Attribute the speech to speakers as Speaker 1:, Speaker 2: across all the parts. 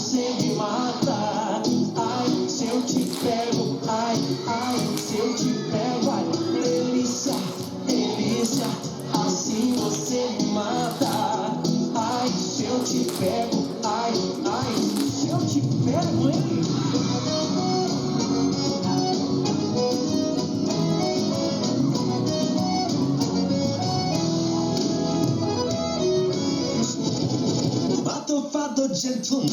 Speaker 1: você me mata. Ai, se eu te pego, ai, ai, se eu te pego, ai, delícia, delícia, assim você me mata. Ai, se eu te pego, ai, ai, se eu te pego, hein? Fatto gentleman.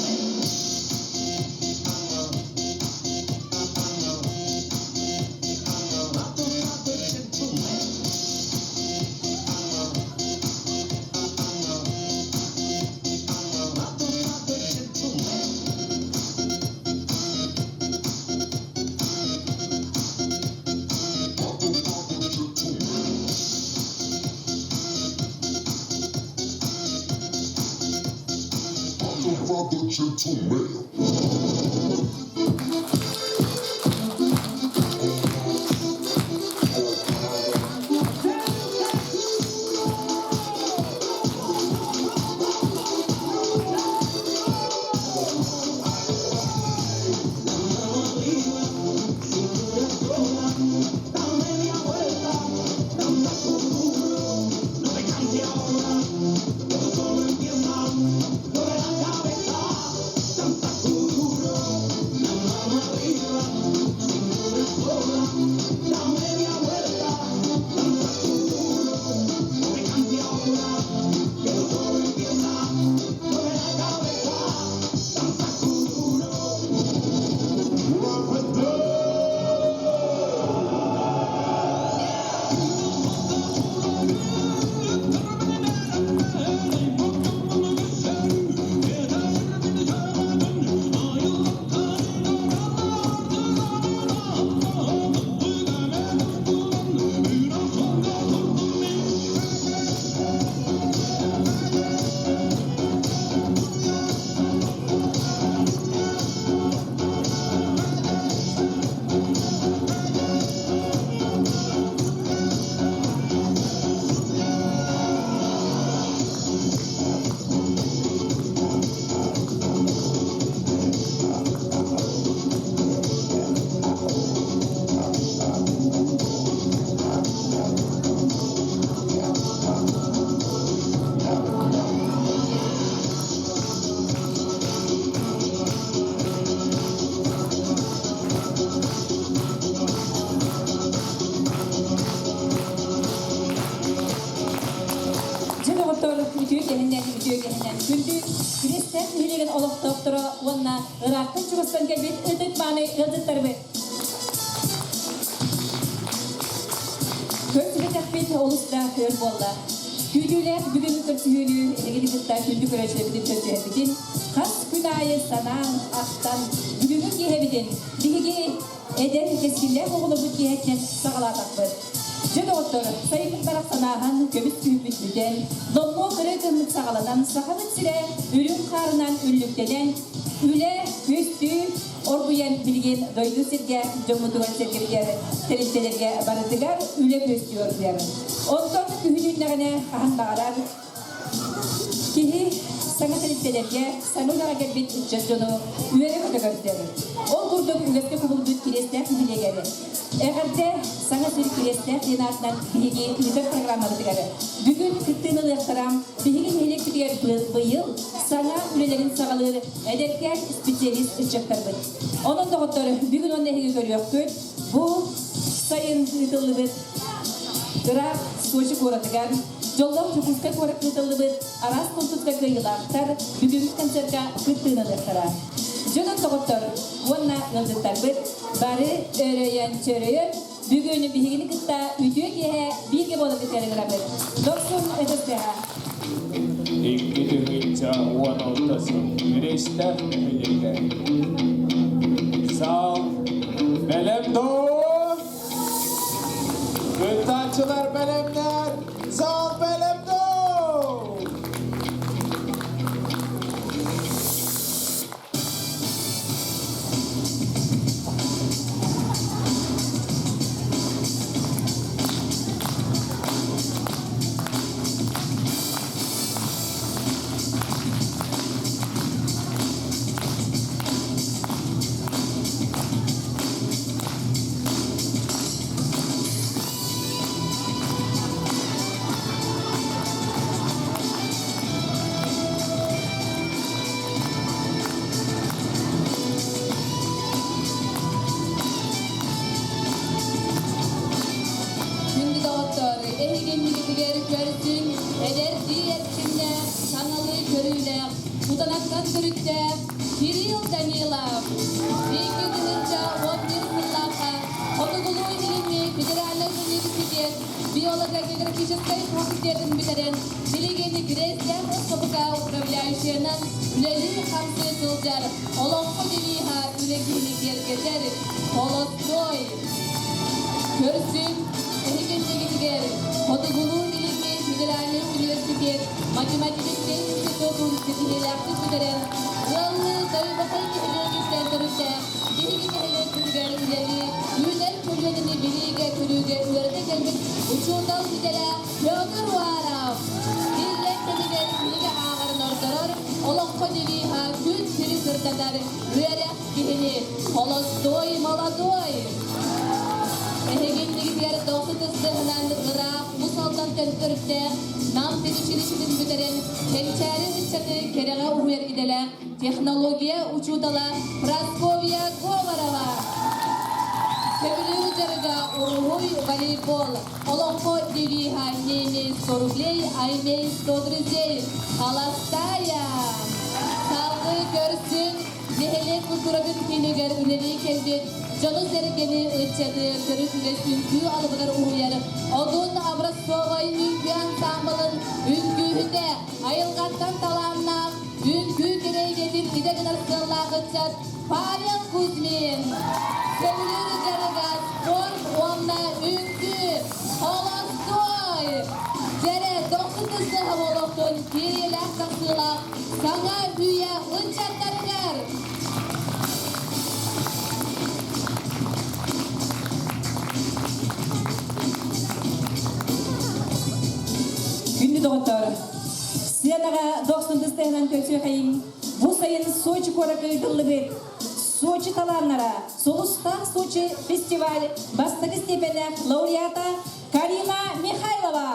Speaker 1: Fatto gentleman. Fatto gentleman. Father gentleman.
Speaker 2: Дьэ доҕоттор, үтүө кэһиннэн, үтүө кэһиннэн күндү Кириэстээх нэһилиэгин олохтоохторо уонна ыраахтан чугастан кэлбит ытык-мааны ыалдьыттарбыт. Көрсүбэтэхпит олус да өр буолла. Күүтүүлээх бүгүҥҥү көрсүһүүнү эһигини кытта күндү көрөөччүлэрбитин көрсүһэрбитин хас күн аайы санаан, ахтан бүгүҥҥү киэһэбитин биһиги эдэр кэскиллээх оҕолорбут киэһэттэн саҕалаатахпыт. Дьэ доҕоттор, сайыммыт барахсанааһан, көмүс күһүммүт бүтэн, номнуо кырыы кыһыммыт саҕаланан, Сахабыт сирэ үрүҥ хаарынан үллүктэнэн, үлэ, көстүү оргуйан билигин дойду сиргэ дьоммутугар-сэргэбитигэр тэрилтэлэргэ барытыгар үлэ күөстүү оргуйар. Онтон күһүн үүннэҕинэ хаһан баҕарар Киһи саҥа тэрилтэлэргэ, саҥа үлэҕэ кэлбит ыччат дьону үөрэ-көтө көрдөр. Ол курдук үгэскэ кубулуйбут Кириэстээх нэһилиэгэр Эҕэрдэ саҥа сир Кириэстээх диэн аатынан биһиги ыытар программабытыгар бүгүн кыттыыны ылыахтара биһиги нэһилиэкпитигэр быйыл саҥа үлэлэрин саҕалыыр эдэркээн специалист ыччаттарбыт. Онон доҕоттор, бүгүн уонна эһиги көрүөхпүт бу сайын ыытыллыбыт ыраах Сочи куоратыгар Дьоллоох Дьокуускай куоракка ыытыллыбыт араас конкурска кыайыылаахтар бүгүҥҥү концерка кыттыыны ылыахтара. Дьонун доҕоттор уонна ыалдьыттарбыт бары өрөйөн-чөрөйөн бүгүн биһигини кытта үтүө киэһэ бииргэ буоларгытыгар ыҥырабыт. Дохсун ССТХ.
Speaker 3: 2016 сыл Кириэстээх нэһилиэгэ. Саал бэлэм доо! Кыттааччылар бэлэмнэр! Зал бэлэм доо!
Speaker 2: Көрсүҥ, эдэрдии эрчимнээх, саҥалыы көрүүлээх, кутанаттан төрүттээх Кирилл Данилов. 2011 сыллаахха Хотугулуу-Илиҥҥи федеральнай университет биолого-географическай факультетын бүтэрэн, билигин Грециян СПБК управляющайынан үлэлии-хамсыы сылдьар Олоҥхо девиһа үлэ киһини киэргэтэр Холостой. Көрсүҥ, эһиги иннигитигэр Хотугулуу-Илиҥҥи федеральнай университет математическай институтун ситиһиилээхтик бүтэрэн, ыаллыы Тойбохой нэһилиэгиттэн төрүттээх биһиги нэһилиэкпитигэр үлэлии, үүнэр көлүөнэни билиигэ-көрүүгэ үөрэтэ кэлбит учуутал идэлээх Петр Уаров иллэҥ кэмигэр кинигэ ааҕарын ордорор, олоххо девиһа күн сири сырдатар үөрэх киһини холостой молодой. Эһиги иннигитигэр дохсун тыстыһынан ыраах Уус Алдан төнтөрүттээх Нам педучилищетын бүтэрэн кэнчээри ыччаты кэрэҕэ уһуйар идэлээх технология учуутала Прасковья Говорова. Сөбүлүүр дьарыга уруһуй, волейбол, олоҥхо девиһа «Не имей 100 рублей, а имей 100 друзей» Холостая. Салгыы көрсүҥ, нэһилиэк культуратын киинигэр үлэлии кэлбит дьону-сэргэни, ыччаты төрүт үгэс үҥкүү алыбыгар уһуйар Одун образцовай үҥкүү ансаамбылын үҥкүүһүтэ, айылҕаттан талааннаах үҥкүү кэрэйгэтин идэ гынар сыаллаах ыччат Павел Кузьмин. Сөбүлүүр дьарыга спорт уонна үҥкүү. Холостой! Дьэрэ, дохсун тыстыһа буолуохтун киириилээх тахсыылаах саҥа үйэ ыччаттарыгар! Күндү доҕоттор, сценаҕа дохсун тыстыһынан көрсүөхэйиҥ. Бу сайын Сочи куоракка ыытыллыбыт Сочи талааннара Сулустаах Сочи фестиваль бастакы степеннээх лауреата Карина Михайлова.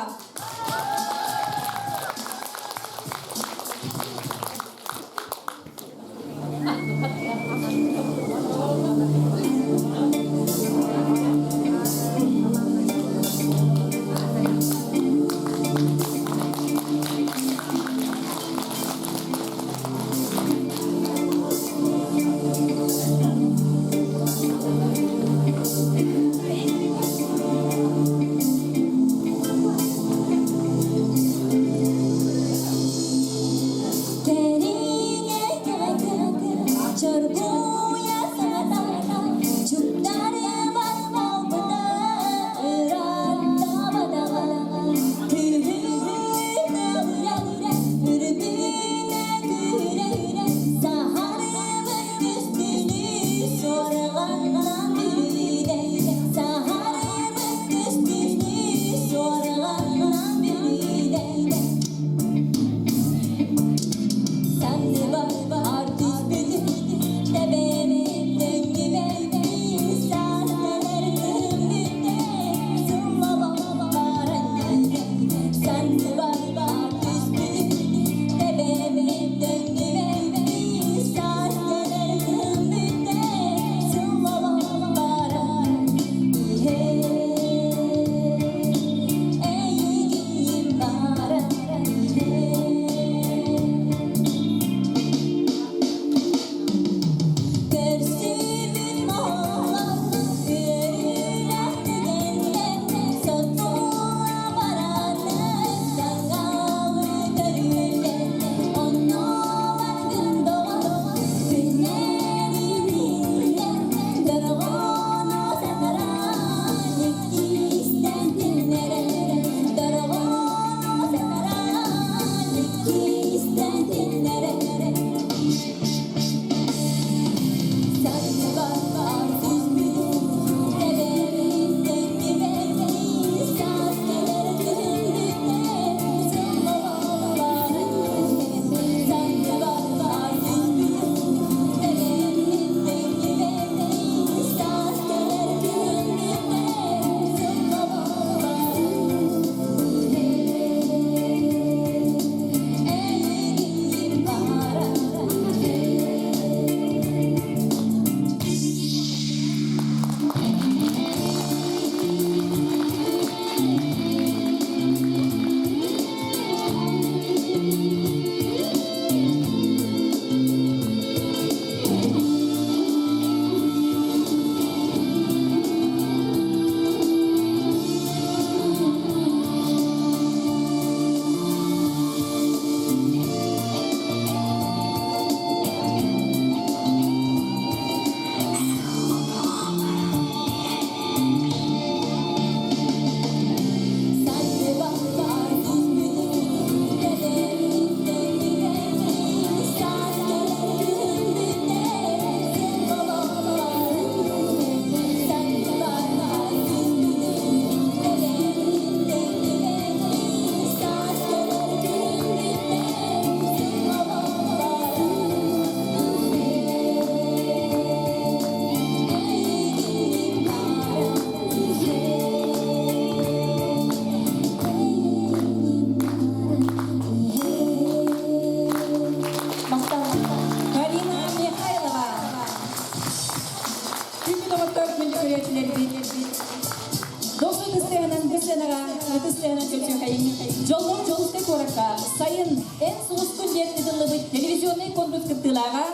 Speaker 2: ытыс тыаһынан көрсүөхэйиҥ. Дьоллоох Дьокуускай куоракка сайын эн сулускун диэн ыытыллыбыт телевизионнай конкурс кыттыылааҕа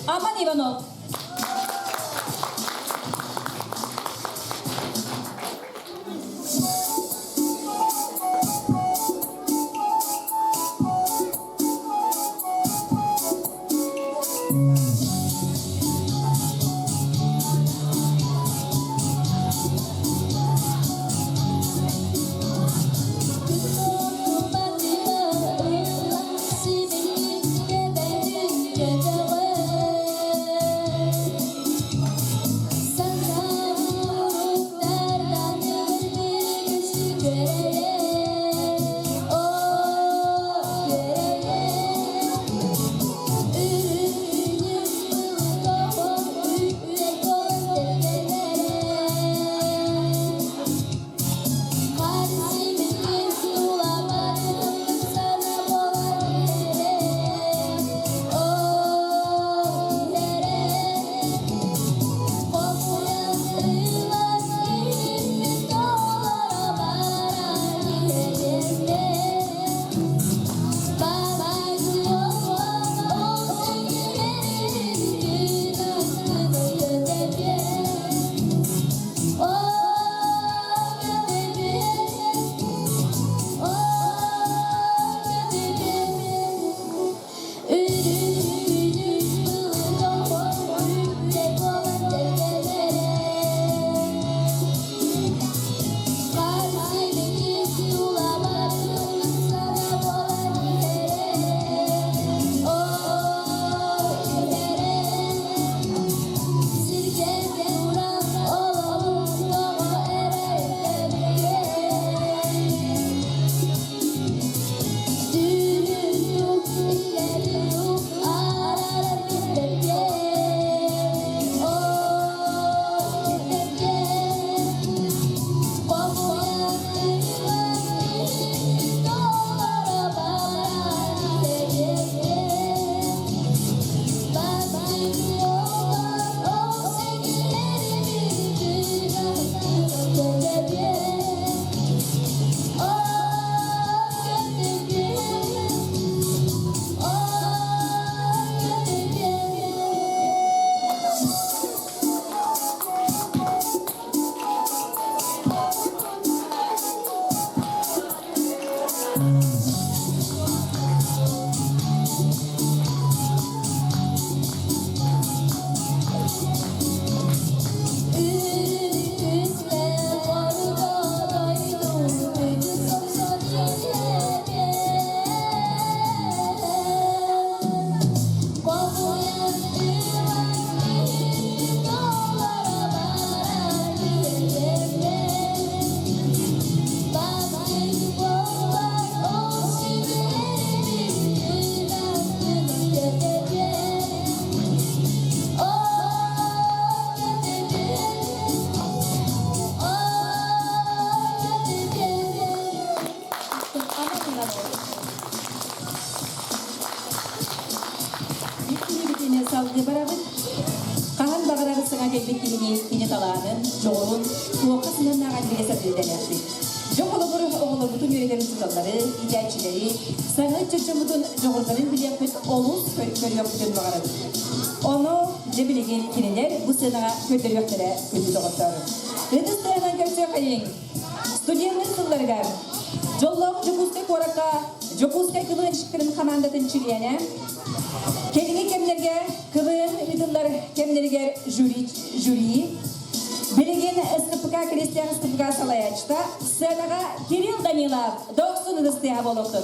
Speaker 2: Аман Иванов. Иккини салгыы барабыт. Хаһан баҕарар саҥа кэлбит киһини кини талаанын, дьоҕурун, туохха сыһыаннааҕын билэ сатыыр Дьон холобур оҕолорбутун үөрэтэр учууталлары, иитээччилэри, саҥа ыччат дьоммутун дьоҕурдарын билиэхпит олус көрүөхпүтүн баҕарабыт. Ону дьэ билигин кинилэр бу сыанаҕа көрдөрүөхтэрэ күндү доҕоттоор. Ытыс тыаһынан көрсүөххэйиҥ! Студеннар сылларыгар дьоллоох Дьокуускай куоракка Дьокуускай КВНщиктарын хамаандатын чилиэнэ, кэлиҥҥи кэмнэргэ КВН ыытыллар кэмнэригэр жюри, жюри билигин СКПК Киристээх СКПК салайааччыта сценаҕа Кирилл Данилов дохсун ытыстыаһа буолуохтун.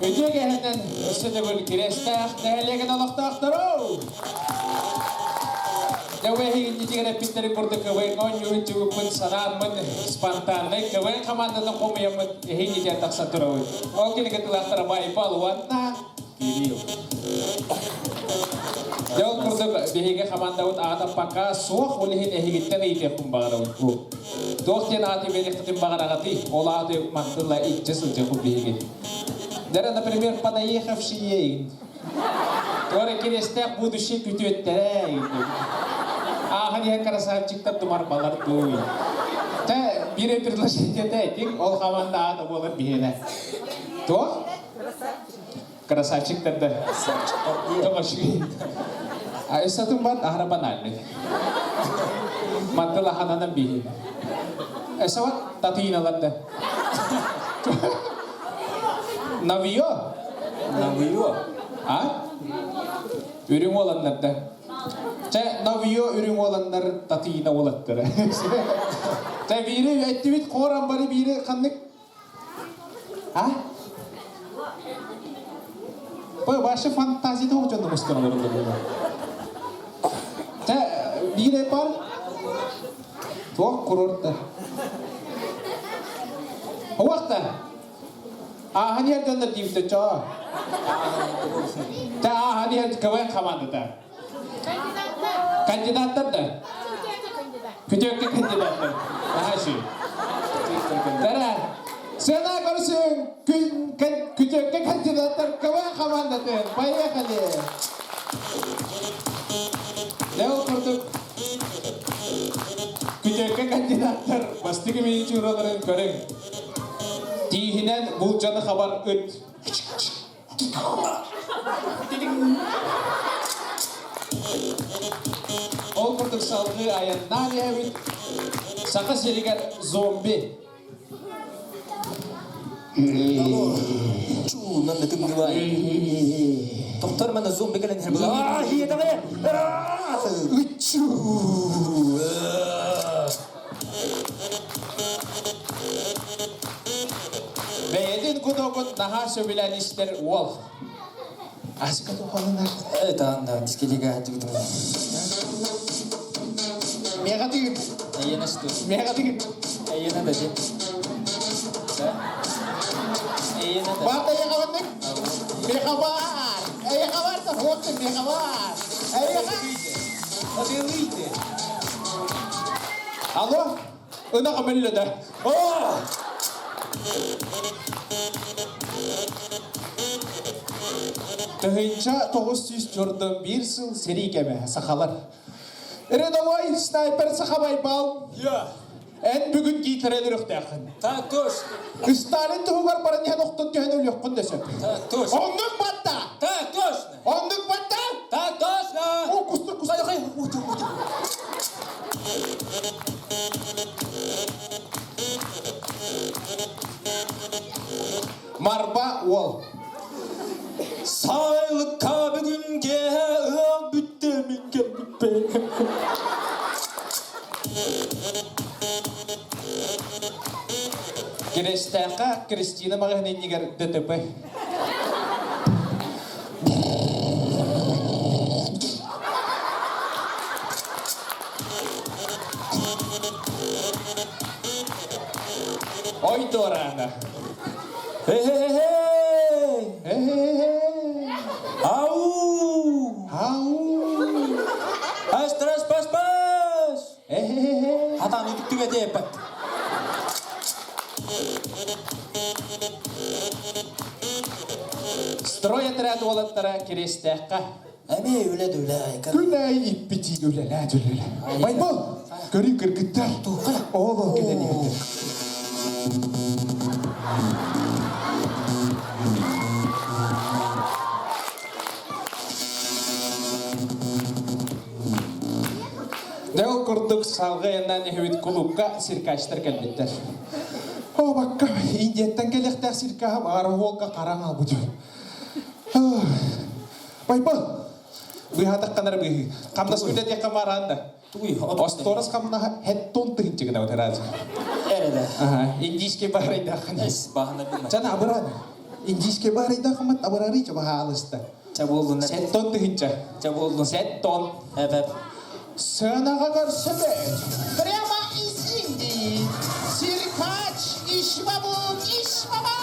Speaker 3: Үтүө кэһэнэн өссө төгүл Кирэстээх нэһилиэгин олохтоохторо! Дьэ эһигиннитигэр эппиттэрин курдук КВН оонньуурун чугуппун санааммын спонтаннай КВН хамаандатын хомуйаммыт эһигиннитигэр тахсан турабыт. Ол кини кытылаахтара Байбал уонна Кирилл. Дьэ ол курдук биһиги хамаандабыт аата пока суох, ол иһин эһигиттэн ыйытыахпын баҕарабын. Бу туох диэн ааты биэриэххитин баҕараҕытый? Ол ааты мантылла илдьэ сылдьыахпыт биһиги. Дара, например, понаехавшие. Туора кириэстээх будущий күтүөттэрэ. Ааһан иһэн красавчиктар тумарбалар дуу. Тэ биир предложение этиҥ, ол хамаанда аата буолар биһиэнэ. Туох? Красавчиктар да. Красавчиктар. А өссө бар аһара банальный. Мантыл ахананан биһи. Өссө вот татыйыналар да. Навио?
Speaker 4: Навио.
Speaker 3: А? Үрүҥ уоланнар да. Чэ, Навио үрүҥ уоланнар татыйына уолаттара. Чэ, биири эттибит хоран бары биири ханнык А? Бу ваша фантазия тоҕо дьонно мустан олороллор буолуо. Чэ, биир бар. Туох курорта. Уохта. Ааһан иһэр дьоннор диибитэ чоо. Чэ, ааһан иһэр КВН хамаандата. Кандидаттар да? Күтүөккэ кандидаттар. Наһаа Тара, сцена көрсүҥ күтүөккэ кандидаттар КВН хамаандатын. Поехали! Дьэ ол курдук күтүөккэ кандидаттар бастакы миниатюраларын көрүҥ. Тииһинэн булчаны хабар ыт. Ол курдук салгыы айаннаан иһэбит. Саха сиригэр зомби.
Speaker 4: Чуунан да тымныбай. Доктор мана зомби кэлэн иһэр була. Аа, хиэтэҕэ! Ыччуу!
Speaker 3: Бэйэтин кутугун наһаа сөбүлээн истэр уол. Аска тухалынар.
Speaker 4: Таанда дискелига дигдим.
Speaker 3: Мега тигин.
Speaker 4: Эйена что?
Speaker 3: Мега тигин.
Speaker 4: Эйена да же. Эйена да.
Speaker 3: Бата яҕабаннык. Мега бар. Эйеха бар да хуотты мега бар. Эйеха.
Speaker 4: Одилыйте.
Speaker 3: Алло. Ынах өмөллөдө. О! 1941 сыл сэрии кэмэ сахалар. Рядовой снайпер сахабай бал.
Speaker 4: Я.
Speaker 3: Эн бүгүн Гитлерен үрөхтээххин.
Speaker 4: Так точно.
Speaker 3: Сталин туһугар баран иһэн охтон түһэн өлүөххүн да сөп.
Speaker 4: Так точно.
Speaker 3: Оннук батта!
Speaker 4: Так точно.
Speaker 3: Оннук батта!
Speaker 4: Так точно.
Speaker 3: О, кустур, кустур.
Speaker 4: Хай, хай, уту, уту.
Speaker 3: Марба уол.
Speaker 4: Сайлыкка бүгүн киэһэ ыал бүттэ мин кэлбиппин.
Speaker 3: Киристээххэ Кристина маҕаһыын иннигэр ДТП. Ой дуораана.
Speaker 4: Хе-хе-хе!
Speaker 3: Э-хе-хе.
Speaker 4: Ау!
Speaker 3: Ау!
Speaker 4: Астрас пас пас!
Speaker 3: Э-хе-хе.
Speaker 4: Хатан үтүктүгэ диэппэт.
Speaker 3: Строй отряд уолаттара Кириэстээххэ
Speaker 4: Эмиэ үлэ да үлэ айка.
Speaker 3: Күн аайы иппитиигэ үлэлээ үлэлээ. Байбал, көрүү кыргыттар. Оол кэлэн иһэллэр. Дьэ ол курдук салгыы айаннаан иһэбит кулуупка циркачтар кэлбиттэр. О, бакка, Индияттан кэлиэхтээх циркаһым аара уолга хараҥ албыт. Байбал, быыһаатаххына быыһыы. Хамнас үлэтиэххэ маараан да.
Speaker 4: Тугуй,
Speaker 3: Осторос хамнаһа хеттон тыһынчыгына утараазы.
Speaker 4: Эрэдэ.
Speaker 3: Ага, индийский баарайдааххын.
Speaker 4: Эс, баһына билмэ.
Speaker 3: Чана абыран. Индийский баарайдааххымат абырары чабаһаалыста.
Speaker 4: Ча буоллун.
Speaker 3: Сеттон тыһынча.
Speaker 4: Ча буоллун.
Speaker 3: Сеттон.
Speaker 4: Эбэп.
Speaker 3: Сыанаҕа көрсөбүт. Прямо из Индии. Циркач Ишбабук Ишбаба!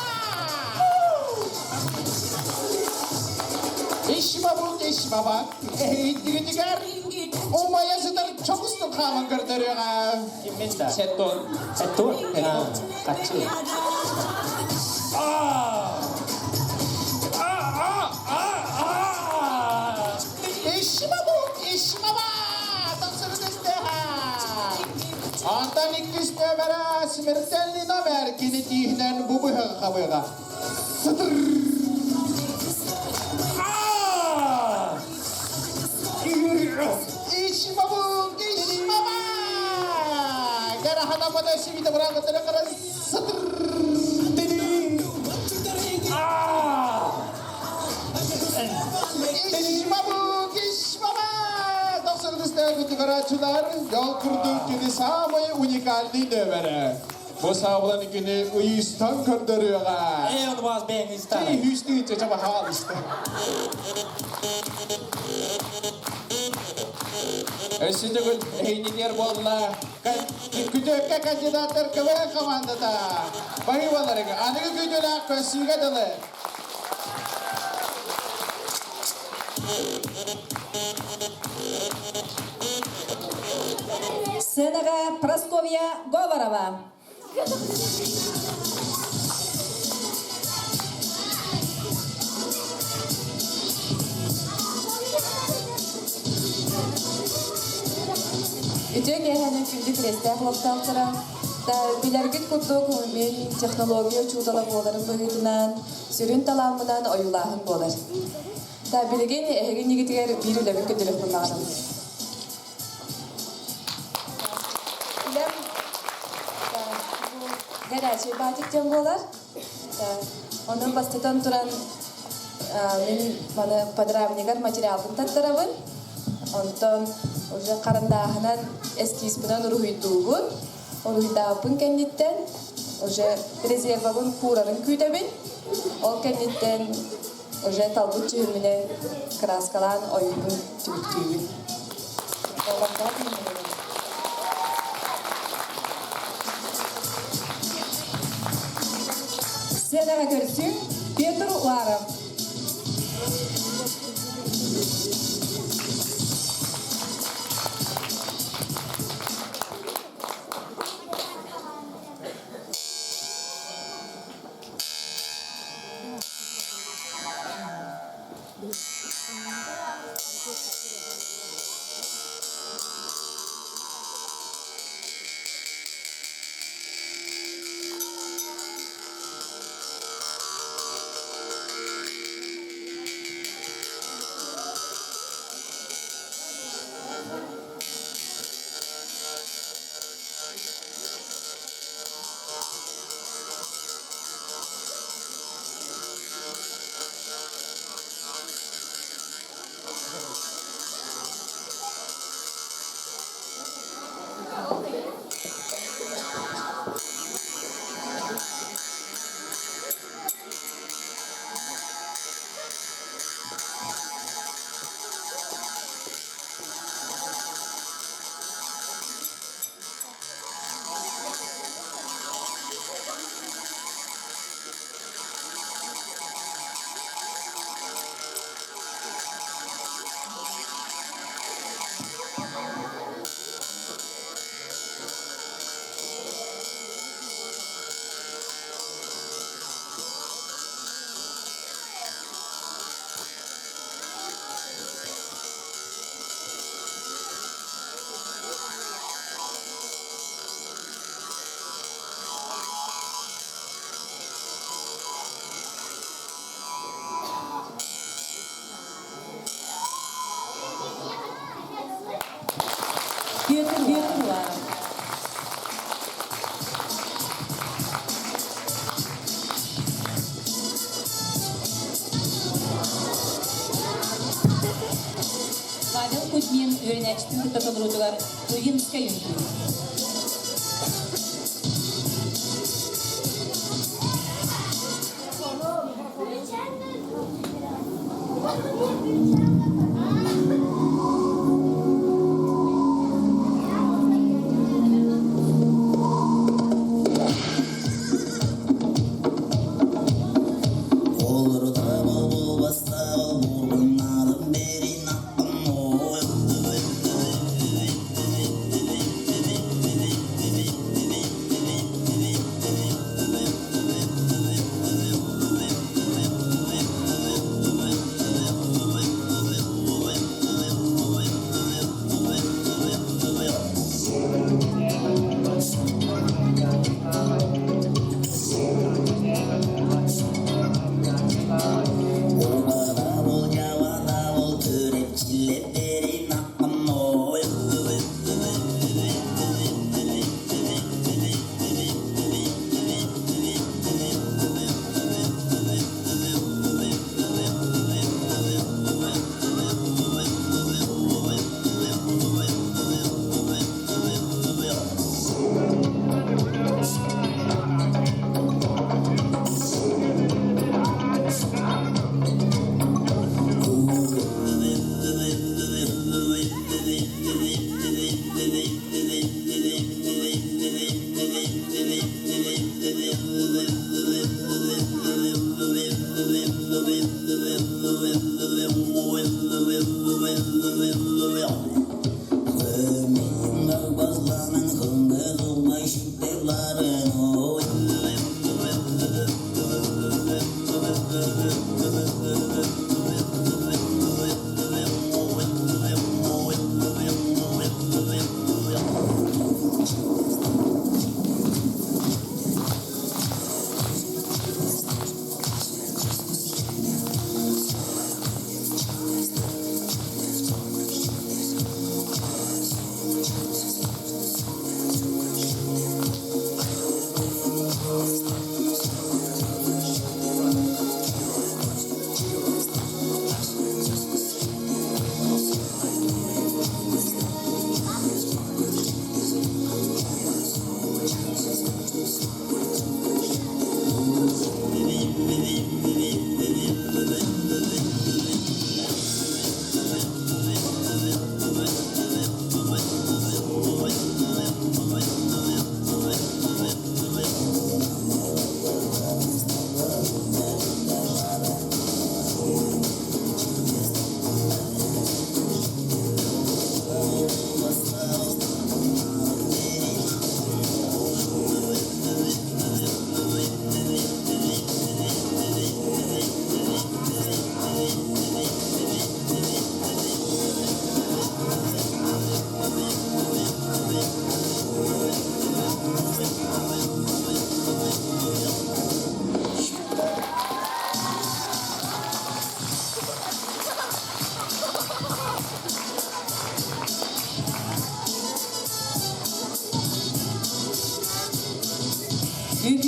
Speaker 3: Ишбабук Ишбаба. Эһиитигитигэр умайа сытар чоҕустук хааман көрдөрүөҕэ.
Speaker 4: Киммин да?
Speaker 3: Сеттон.
Speaker 4: Сеттон? Хаччы.
Speaker 3: Смертельный номер кини тииһинэн бу быһаҕы хабыаҕа. Ишмабу, ишмаба! Гарахана подошибита браво тара Ишмабу, ишмаба! Тохсордустар күтүгөрөөччүлэр, дьол курдук кини самый уникальный нөмөрө. Бу саабыланы күнү ыйыстан көрдөрүөҕэ.
Speaker 4: Ээ, onu баас бэйэҥ истаҕай.
Speaker 3: Ти хүүстүү чаба хаалыста. Өссө төгүл эһинигэр буолла. Күтүөккэ кандидаттар КВН командата. Баһыыбаларыгар аныгы күүтүүлээх көссүүгэ дылы.
Speaker 2: Сценаҕа Прасковья Говорова.
Speaker 5: Үтүө киэһэнэн күндү кириэстээх олохтоохторо, билэргит курдук мин технология учуутала буоларым быһыытынан сүрүн талааммынан ойуулааһын буолар. Да, билигин эһиги иннигитигэр биир үлэбин көрдөрүөхпүн баҕарабын. Үлэм бу горячий батик диэн буолар. Онон бастатан туран мин маны подрамнигар материалбын таттарабын. Онтон уже харандааһынан эскизпинэн уруһуйдуубун. Уруһуйдаабыппын кэнниттэн уже резервабын куурарын күүтэбин. Ол кэнниттэн уже талбыт дьүһүммүнэн кырааскалаан ойуубун түмүктүүбүн.
Speaker 2: Сценаҕа көрсүҥ Петр Уаров. Петр Петр Уаров. Павел Кузьмин үөрэнээччитин кытта толоруутугар Тувинскай үҥкүү.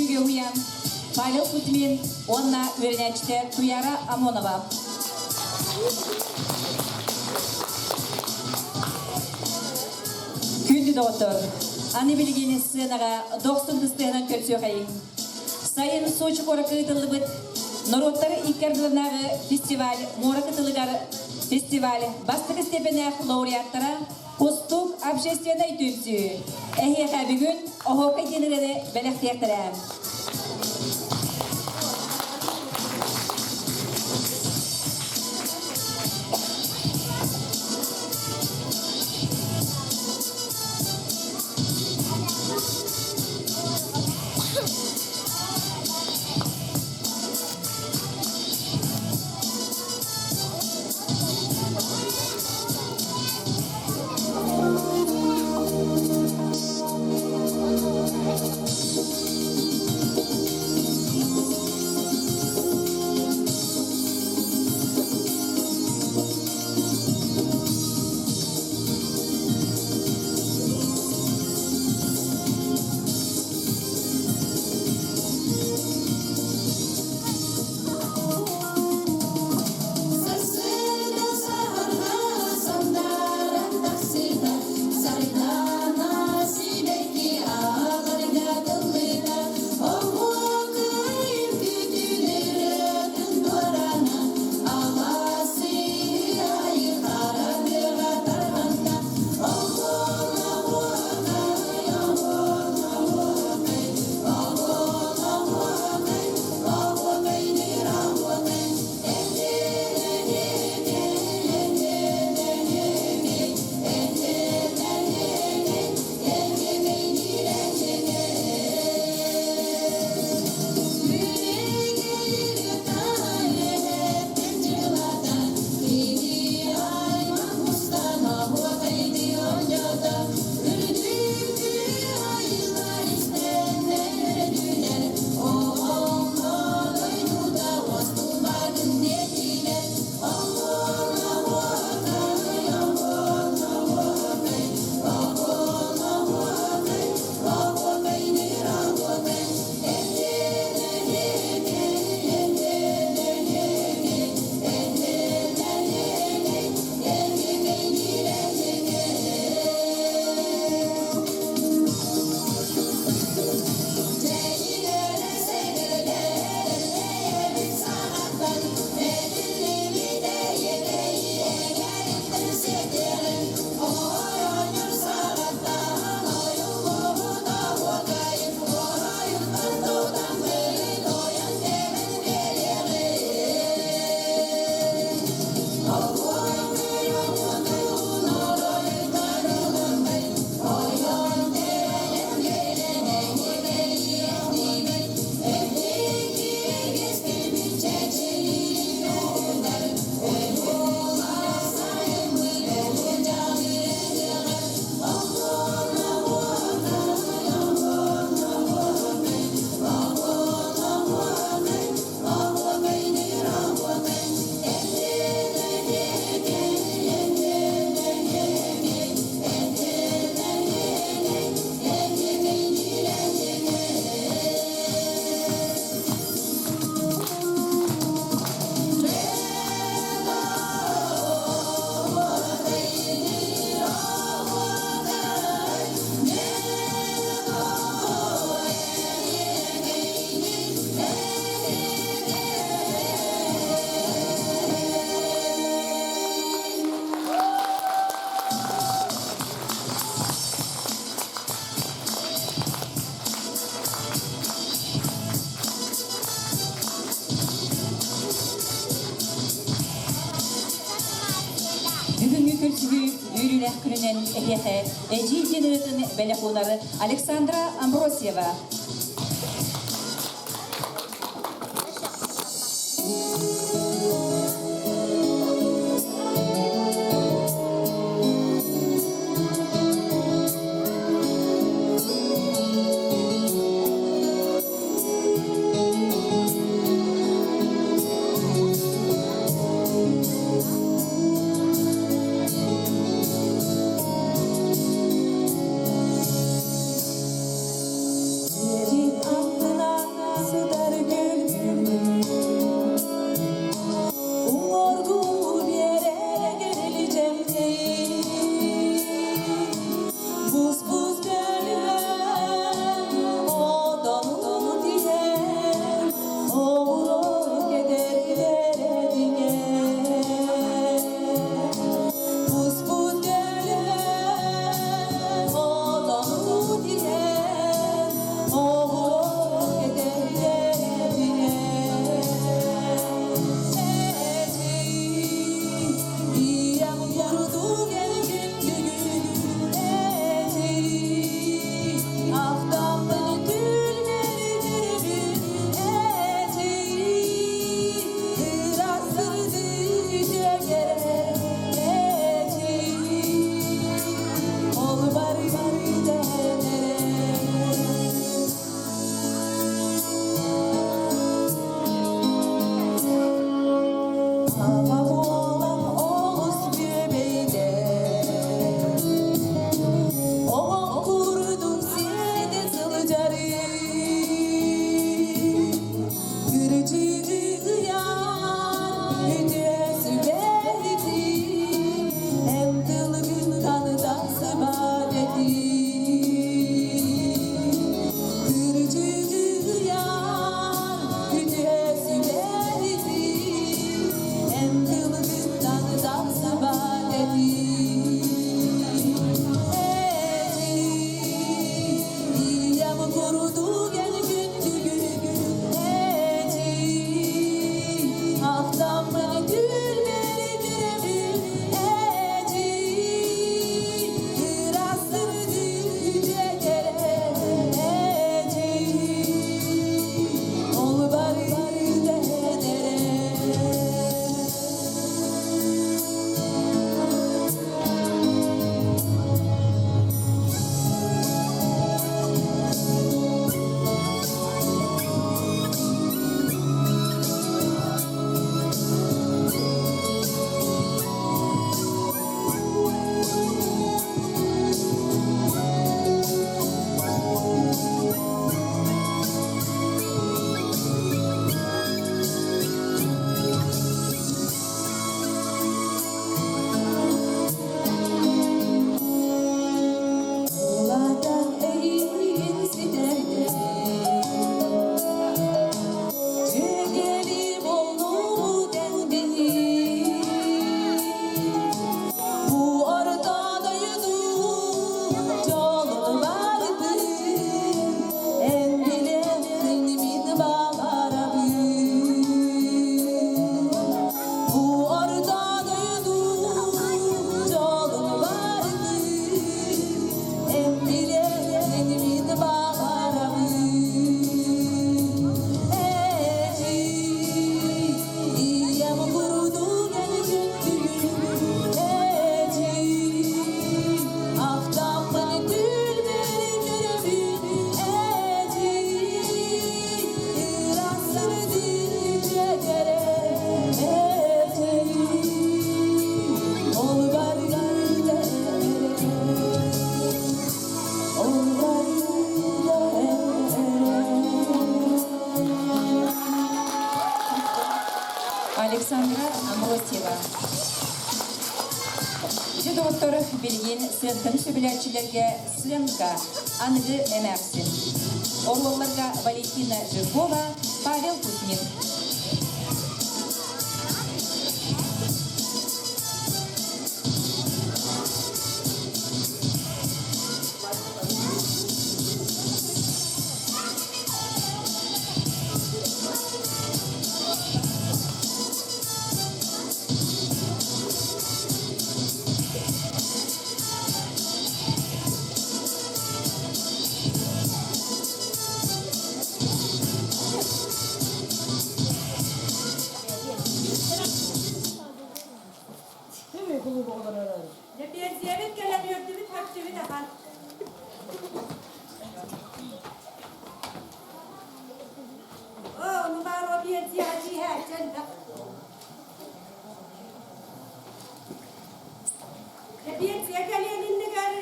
Speaker 2: үҥкүүгэ уһуйан Павел Кузьмин уонна үөрэнээччитэ Туяра Амонова. Күндү доҕоттор, аны билигин сценаҕа дохсун тыстыһынан көрсүөхэйиҥ. Сайын Сочи куоракка ыытыллыбыт норуоттар икки ардыларынааҕы фестиваль муора кытылыгар фестиваль бастакы степеннээх лауреаттара Кустук общественнай түмсүү. Эһиэхэ бүгүн оһуокай диэн ырыаны бэлэхтиэхтэрэ.
Speaker 1: Сарсыарда саһарҕа сандааран тахсыыта, Сардаана сибэкки ааларга тыллыыта, Оһуокай үҥкүүтүн ырыатын дуораана, Алаас айы хара тыаҕа тарҕанна. Оһуон, оһуокай, оһуон, оһуокай, оһуон, оһуокай, оһуокай, оһуокай.
Speaker 2: Бүгүҥҥү көрсүһүү үөрүүлээх күнүнэн эһиэхэ Эдьиий диэн ырыатын бэлэх уунар Александра Амбросьева. Александра Амросьева. Ити доҕоттор билигин сыаҥканы сөбүлээччилэргэ сыаҥка аныгы эмээхсин. Оруолларга Валентина Жиркова, Павел Кузьмин.
Speaker 6: Лэпиэрсийэбит кэлэн үөрдүбүт хаччыбыт ахан. Оо, ону баар о пенсияҕа чииһээччи элбэх. Лэпиэрсийэ кэлиэн иннигэр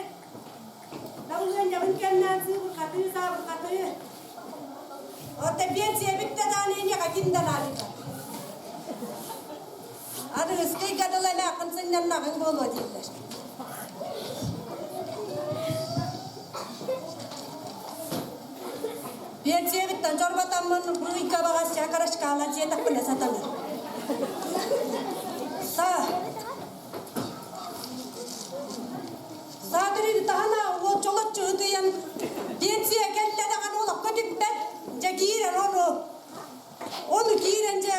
Speaker 6: Далыанньабын кэннээн сыыбырҕатыы саабырҕатыы. Оттон пенсия бүттэ даҕаны эйиэхэ ким да наадыйбат. Аныгыскый гадыл эмээххин сынньаннаҕыҥ буолуо дииллэр. Пенсиябыттан чорботоммун быыйка баҕас чакарашкаалан сиэтэхпинэ сатанар. Саа Саатырын таһына уолчолоччу ытыйан пенсия кэллэ даҕаны олоххо түппэт дьэ киирэр ону ону киирэн дьэ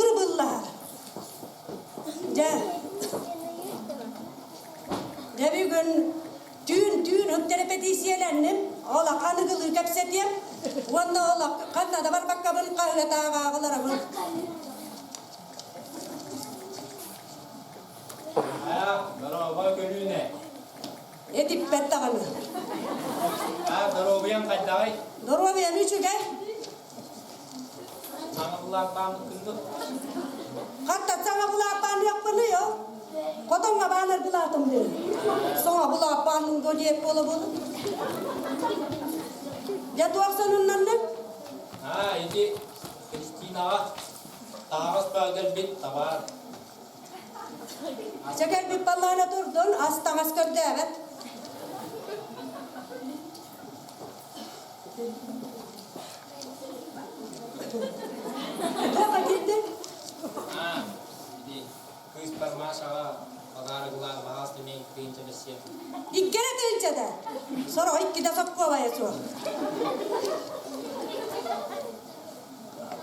Speaker 6: ырбыллаһар дьэ дьэ бүгүн түүн түүн репетициялэнним ол аныгылыы кэпсэтиэм уонна ол ханна да барбаккабын хаһыатааҕааҕыларабын
Speaker 7: Дорообо көлүүнэ.
Speaker 6: Этиппэт даҕаны.
Speaker 7: Аа, доруобуйаҥ хайдаҕый?
Speaker 6: Доруобуйам үчүгэй.
Speaker 7: Саҥа булааппааммыккын дуо?
Speaker 6: Хатта саҥа булааппааныахпыный ол? Хотоҥҥо баанар булаатым диэн. Саҥа булааппааныҥ дуо диэт буола-буола. Дьэ туох сонуннанныҥ?
Speaker 7: Аа, ити Кристинаҕа таһаҕас бөҕө табаар.
Speaker 6: Чэ кэлбит баллаана турдун, ас таҥас көрдөөбөт. Туох этирдин?
Speaker 7: Аа, ити кыыспар Машаҕа подарок баҕас эмиэ тыынча бэссиэм.
Speaker 6: Иккere тыынчада. Сорох иккитэ сопкуобайа суох.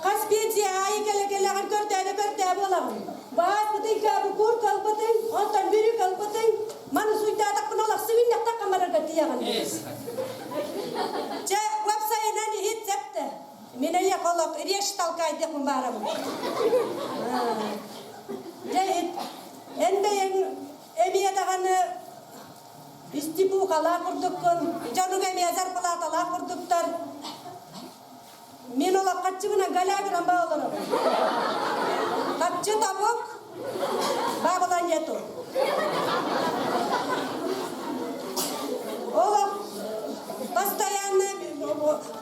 Speaker 6: Хас пенсия аайы кэлэ-кэлэҕин көрдөөнө-көрдөө буолаҕын. Баайбытый, каабыкуур калбытый, онтон бүрү калбытый, маны суйдаатахпына олохсугунньахтахха барарга тиийэҕин. Чэ, уопсайынан иһит септэ. Мин эйиэхэ олох режь толкайдыахпын баарабын. Дьэ иһит, эн бэйэҥ эмиэ даҕаны истипуукалаах курдуккун, дьонуҥ эмиэ зарплаталаах курдуктар. Мин олох хаччыбынан галягынан ба олоробун. Хаччы табык, бабла нету. Олох постоянно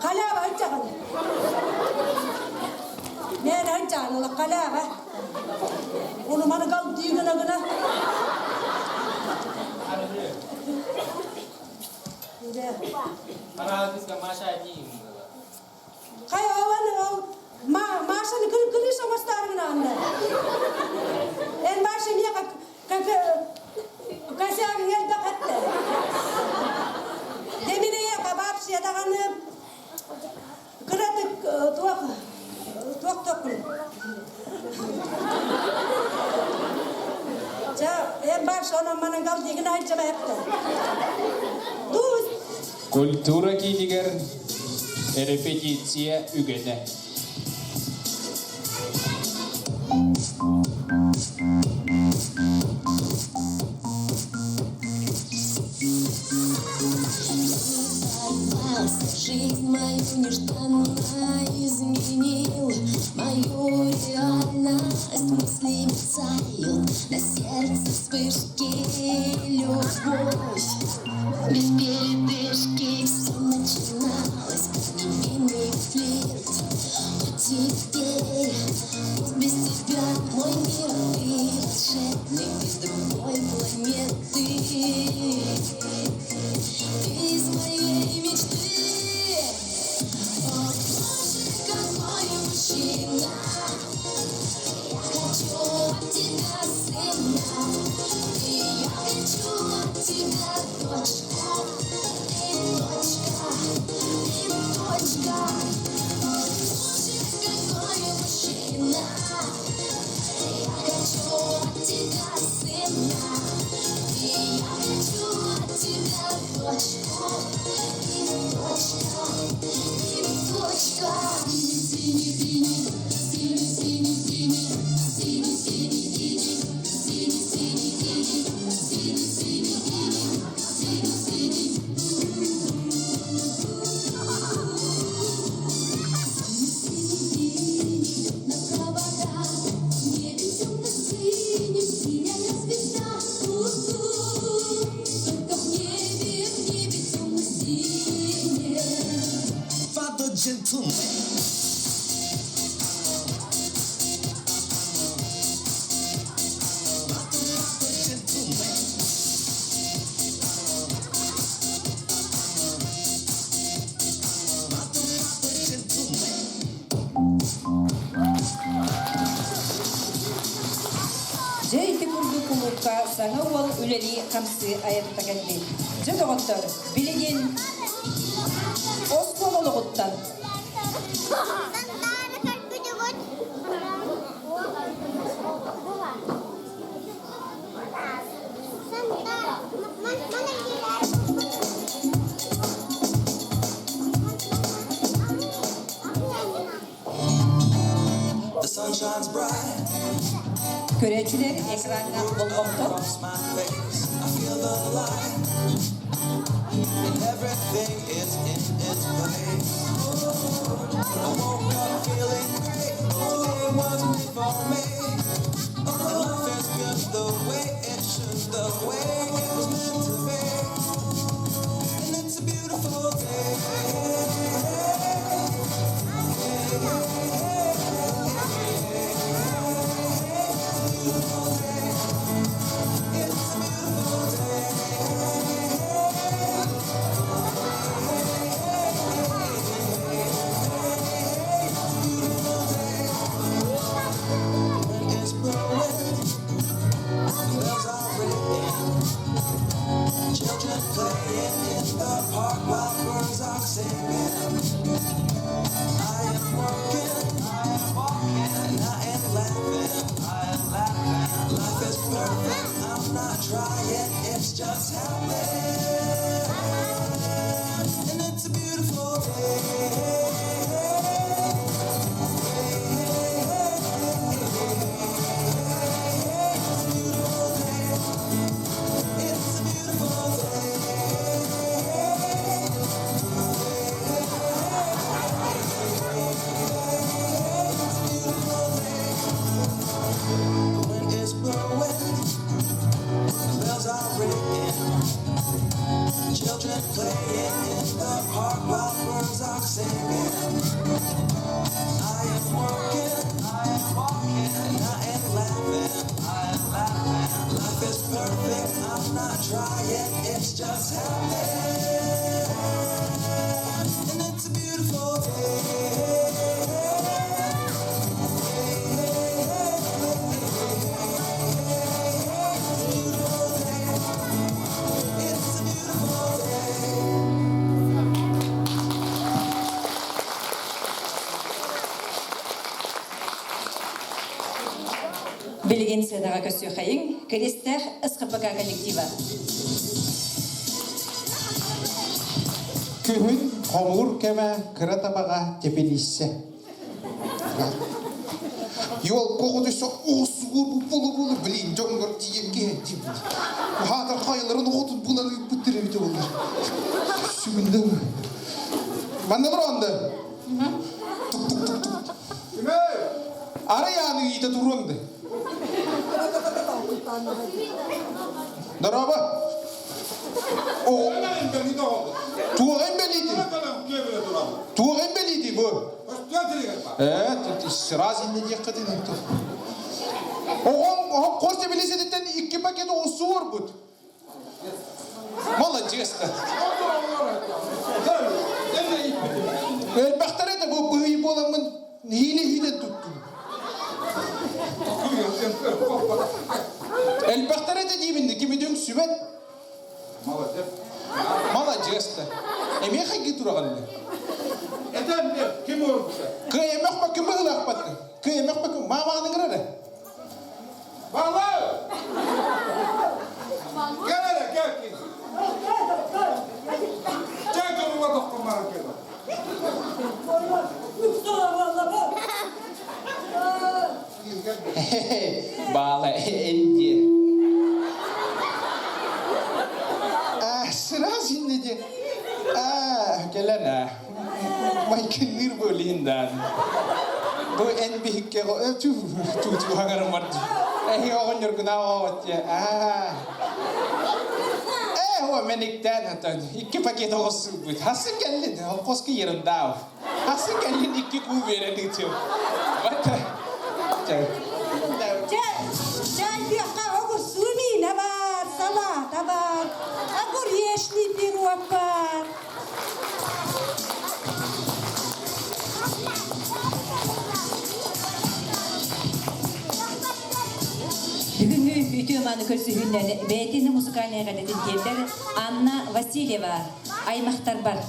Speaker 6: халява ынчаҕын. Мен ынчаҕын олох халява. Уну маны гал дии гына гына.
Speaker 7: Араатыска Маша дии
Speaker 6: Хайа ол ол Машаны крыша оҥостаарыгын аанна. Эн Маша миэхэ косягын элбэх эттэ. Деминее вообще даҕаны кыратык туох туох туохпун. Ча эн Маша онон манан гал дигин айдьаба эптэ. Дуу
Speaker 3: Культура киинигэр репетиция үгэнэ.
Speaker 8: Жизнь мою нежданно изменил, Мою реальность мысли мерцают, На сердце вспышки любовь. Без передышки все начиналось, как невинный флирт. А теперь без тебя мой
Speaker 2: Кулуупка саҥа уол үлэлии-хамсыы айа-тута кэлбит. Дьэ, доҕоттор, билигин оскуола олоҕуттан
Speaker 1: The sun shines bright.
Speaker 2: Көрөөччүлэр экраҥҥа болҕомто.
Speaker 1: I feel the light. And everything is in its place. I woke up feeling great. Today was made for me. And life is good the way it should, the way it was meant to be. And it's a beautiful day. It's a beautiful day. Wind is blowing, bells are ringing, children playing in the park while birds are singing. I am working, I am walking, and I am laughing, I am laughing. Life is perfect, I'm not trying, it's just happening. And it's a beautiful day. It's a beautiful day. The wind is blowing, the bells are ringing, children playing in the park while birds are singing. I am working, I am walking, and I am laughing, I am laughing. Life is perfect, I'm not trying, it's just happening. And it's a beautiful day. It's a beautiful day.
Speaker 2: Билигин сыанаҕа көрсүөххэйиҥ Киристээх СХПК коллектива.
Speaker 9: Күһүн хомуур кэмэ кыра табаҕа тэпилииссэ. Йол коҕутуйса оҕусугур булу-булу блин дьоҥҥор тиийэн киһи хаатар хайаларын оҕотун булан ыыппыттар эбитэ буоллар. Сүгүндэн. Манна туруонда. Тук-тук-тук-тук. Арай ааны ыйыта туруонда. Дорообо. Туох эмбэлиити? Туох эмбэлиити бу? Ээ, сразу инне диэххитин Оҕом хос тэбилисэтиттэн икки пакет оҕурсу уорбут. Молодец да. Элбэхтэр этэ бу быһый буоламмын нэһиилэ-нэһиилэ туттум. Элбэхтэр этэ диибин кимидүҥ сүбэт.
Speaker 10: Молодец.
Speaker 9: Молодец да. Эмиэ хайгыы тураҕын
Speaker 10: Этэн бер, ким уорбута?
Speaker 9: Кыайымах бакым быһылаахпаттын. Кыайымах бакым маамааны ыҥырар
Speaker 10: Бала! Кел эрэ, кел кил. Чай дьонуга тохтоммарын кел.
Speaker 3: Баала энди.
Speaker 9: А, сразу инне А, кэлэн а. Майкынныыр буолин даан. Бу эн биһикке ту ту ту хаҥарым бар Эһи оҕонньоргунаа оҕот Аа. Э, о, мэниктээн хатан. Икки пакет оҕоссуубут. Хасы кэллин, холкуоска ерунда. Хасы кэллин икки куу биэрэн ыытыам. Бата.
Speaker 6: Чэ, чайдыахха оҕурсуу миинэ баар, салата баар, огуречный пирог баар.
Speaker 2: Бүгүҥҥү Үтүө мааны көрсүһүүнэн бэйэтин музыкальнай эҕэрдэтин тиэрдэр Анна Васильева аймахтарбар.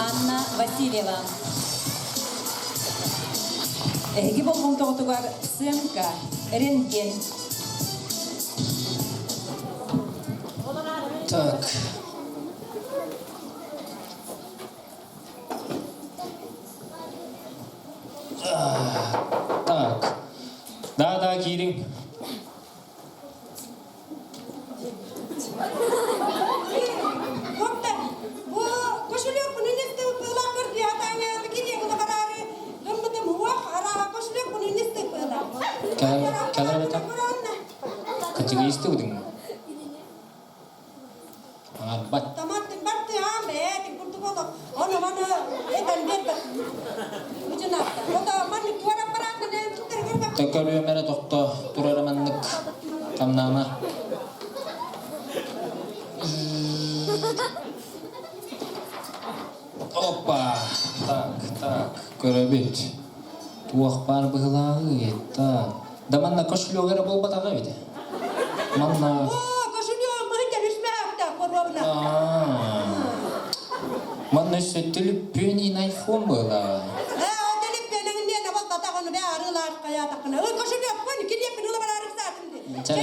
Speaker 2: Анна Васильева. Эһиги болҕомтоҕутугар сценка, рентген.
Speaker 4: Так. Так. Да, да, киириҥ.
Speaker 6: Доктор, бу кошелек үнүстэ ыппылаах кырдьаатаҥа кириэбин бараары гыммытым уох араа кошелек үнүстэ ыппылаах.
Speaker 4: Кэлэр Категористы удың. Арбат.
Speaker 6: Таматтын барты аам бээтин курдук олох. Ону маны этэн бербет. Үчүнатта. Ота маннык туара бараакын туттар көрбөк.
Speaker 4: Төкөрүөмэрэ тохто турара маннык хамнаама. Опа! Так, так, көрөбүт. Туох баар быһылааҕый? Так. Да манна кошелек эрэ буолбатаҕа эбит. Манна...
Speaker 6: О, кошелек мыһыттан үсмэхтэ коробна.
Speaker 4: Манна өссө төлөппүөнүн айфон быһылааҕа.
Speaker 6: Э, о төлөппүөнүн миэнэ буолбатах ону бээ арыылаах хайаатаххына. Ой, кошелек кон килиэппин ыла бараарык саатым ди.
Speaker 4: Чэ,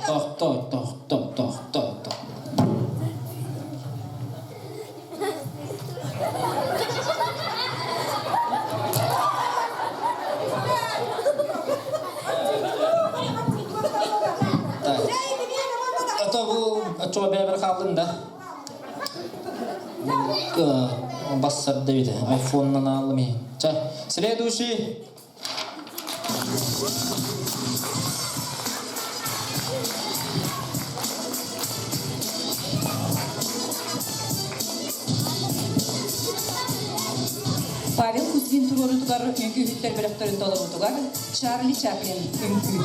Speaker 4: тохто, тохто, тохто, тохто. Так. А то бу оччоҕо бэйэбэр хааллын да. Бассар дэбит. Айфоннан ааллым иһин. Чэ, следующий.
Speaker 2: Павел Кузьмин. туруорутугар үҥкүүһүттэр бөлөхтөрүн толоруутугар Чарли Чаплин үҥкүү.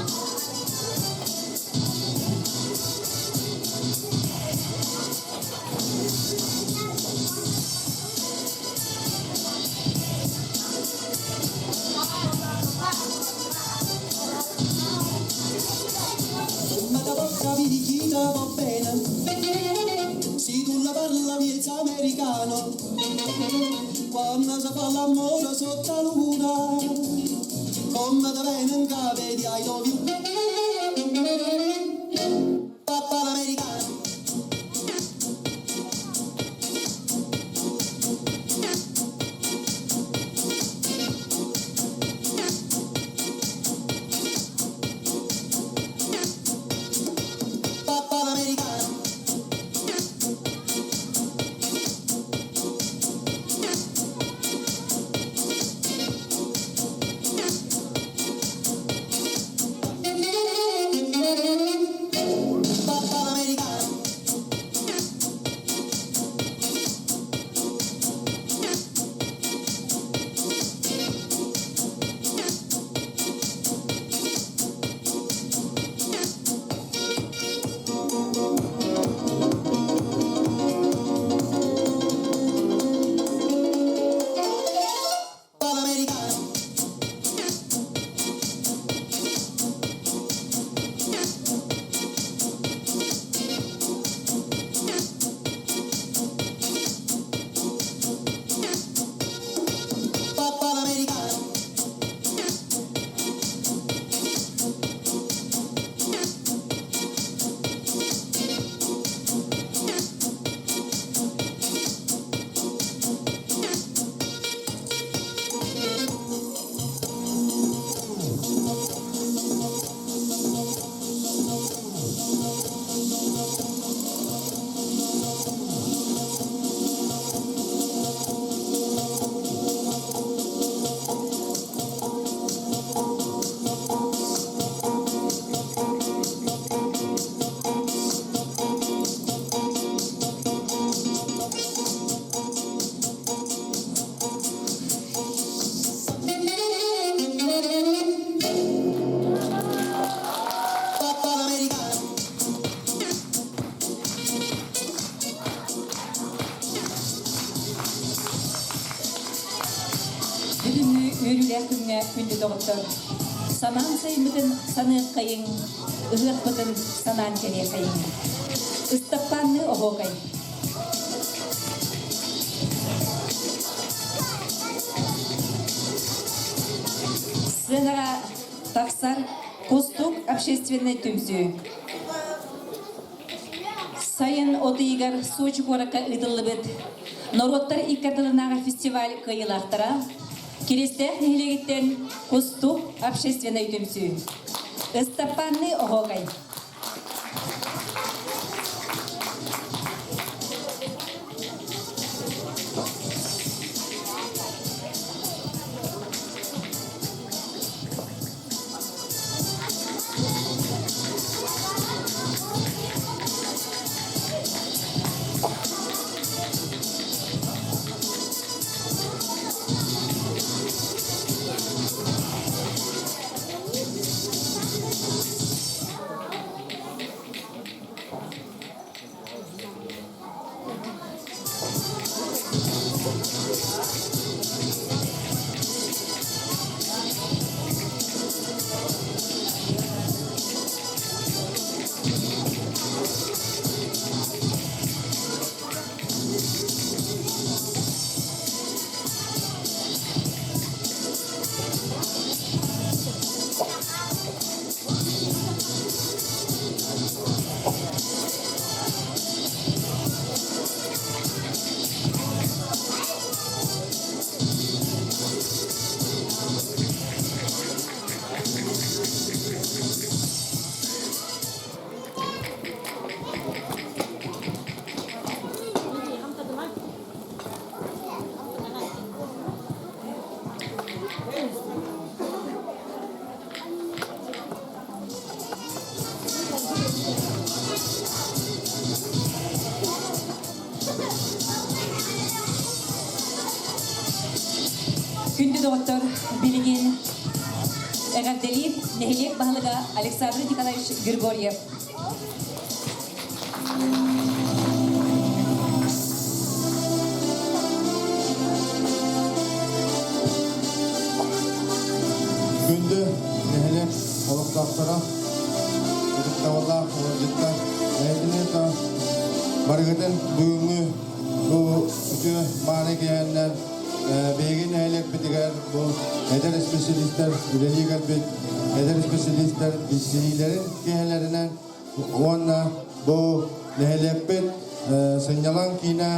Speaker 1: Ma da porta picchita va bene, se tu la parla miezza americano, quando si fa l'amore sotto la luna, come da viene in capo di I love you. Papà l'americano. Papà l'americano. Papà l'americano. Papà l'americano. Papà l'americano. Papà l'americano.
Speaker 2: Бүгүҥҥү үөрүүлээх күҥҥэ күндү доҕоттор, самаан сайыммытын саныаххайыҥ, ыһыахпытын санаан кэлиэхэйиҥ. Ыстаппаанныы оһуокай. Сценаҕа тахсар Кустук общественнай түмсүү. Сайын от ыйыгар Сочи куоракка ыытыллыбыт норуоттар икки ардыларынааҕы фестиваль кыайыылаахтара Киристээх нэһилиэгиттэн Кустук общественнай түмсүү. Ыстаппаанныы оһуокай. Күндү доҕоттор, билигин эҕэрдэлиир нэһилиэк баһылыга Александр Николаевич Григорьев.
Speaker 10: Күндү нэһилиэк олохтоохторо, ытыктабыллаах ыалдьыттар, эһигини да барыгытын бүгүҥҥү бу үтүө мааны киэһэннэр биһиги нэһилиэкпитигэр бу эдэр исписэлиистэр үлэлии кэлбит эдэр исписэлиистэр билсиһиилэрин киэһэлэринэн уонна бу нэһилиэкпит сынньалаҥ киинэ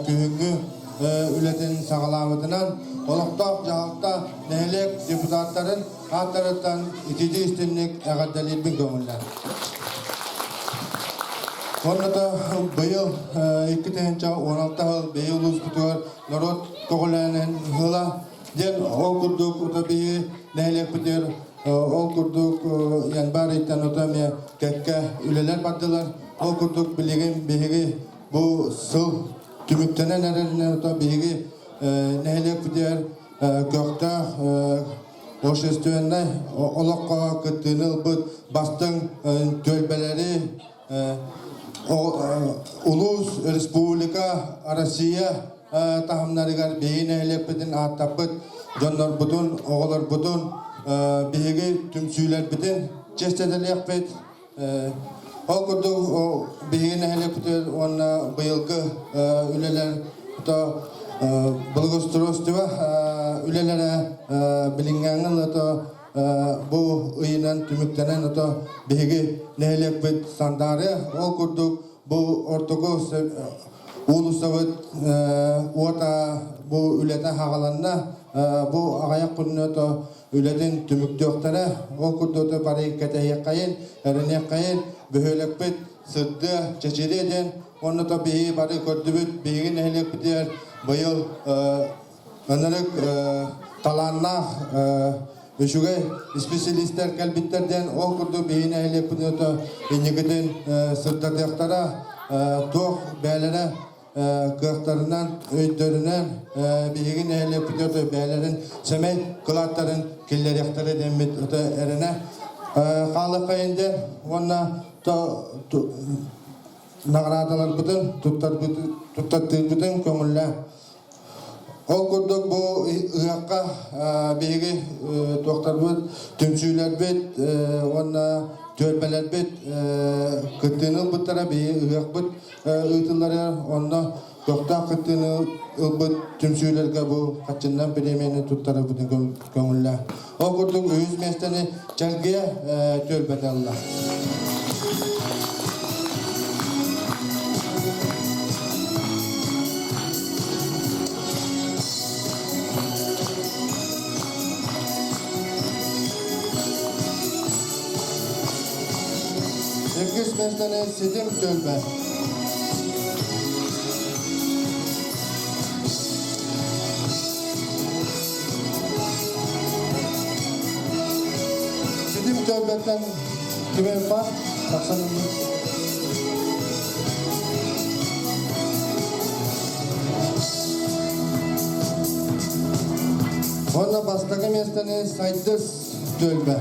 Speaker 10: күһүҥҥү үлэтин саҕалаабытынан олохтоох дьаһалта нэһилиэк депутаттарын ааттарыттан ититии истинник эҕэрдэлиирбин көҥүллэр. Уонна да быйыл 2016 сыл биһи улууспутугар норуот көҕүлээнин ыла диэн ол курдук ута биһи нэһилиэкпитигэр ол курдук январь ыйтан ута эмиэ кэккэ үлэлэр бардылар. Ол курдук билигин биһиги бу сыл түмүктэнэн эрэринэн ута биһиги нэһилиэкпитигэр көхтөөх общественнай олоххо кыттыыны ылбыт бастыҥ түөлбэлэри улуус, республика, Россия таһымнарыгар биһиги нэһилиэкпитин ааттаппыт дьоннорбутун, оҕолорбутун биһиги түмсүүлэрбитин чиэстэтэлиэхпит. Ол курдук биһиги нэһилиэкпитигэр уонна быйылгы үлэлэр то благоустройство үлэлэрэ билиҥҥээҥҥи ылата бу ыйынан түмүктэнэн ото биһиги нэһилиэкпит Сандаарыа ол курдук бу ортоку уулуссабыт уота бу үлэтэ хаҕаланна бу аҕыйах күнүнэ ото үлэтин түмүктүөхтэрэ. Ол курдук бары кэтэһиэххэйин, эрэниэххэйин, бөһүөлэкпит сырдыа, чэчириэ диэн уонна то биһиги бары көрдүбүт, биһиги нэһилиэкпитигэр быйыл ынырык талааннаах үчүгэй исписэлиистэр кэлбиттэр диэн ол курдук биһиги нэһилиэкпитин инникитин сырдатыахтара, туох бээлэрэ кыахтарынан, өйдөрүнэн биһиги нэһилиэкпитигэр бэйэлэрин сэмэй кылааттарын киллэриэхтэрэ диэммит эрэнэ хаалыаххайын диэн уонна наҕараадаларбытын туттартыырбытын көҥүллээн. Ол курдук бу ыһыахха биһиги туохтарбыт, түмсүүлэрбит уонна түөлбэлэрбит кыттыыны ылбыттара биһиги ыһыахпыт ыытылларыгар онно көхтөөх кыттыыны ылбыт түмсүүлэргэ бу хаччыннан бириэмийэни туттарарбытын көҥүллээх. Ол курдук үһүс миэстэни Чэлгийэ түөлбэтэ ылла. Иккис миэстэни Ситим түөлбэ. Ситим түөлбэттэн кимэн бар, тахсан ылбыт. Уонна бастакы миэстэни Сайдыс түөлбэ.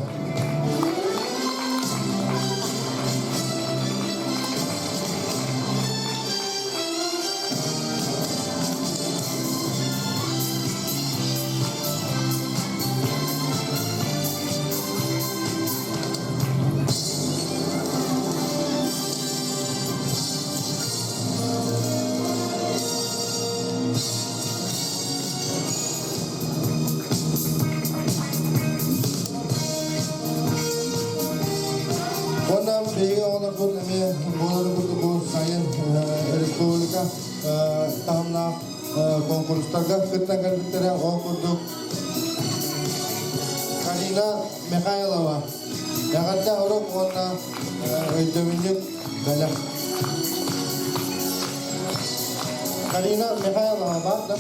Speaker 10: Уонна биһиги оҕолорбут эмиэ буоларын курдук бу сайын республика таһымнаах конкурстарга кыттан кэлбиттэрэ. Ол курдук Карина Михайлова эҕэрдэ урук уонна өйдөбүнньүк бэлэх. Карина Михайлова баар да?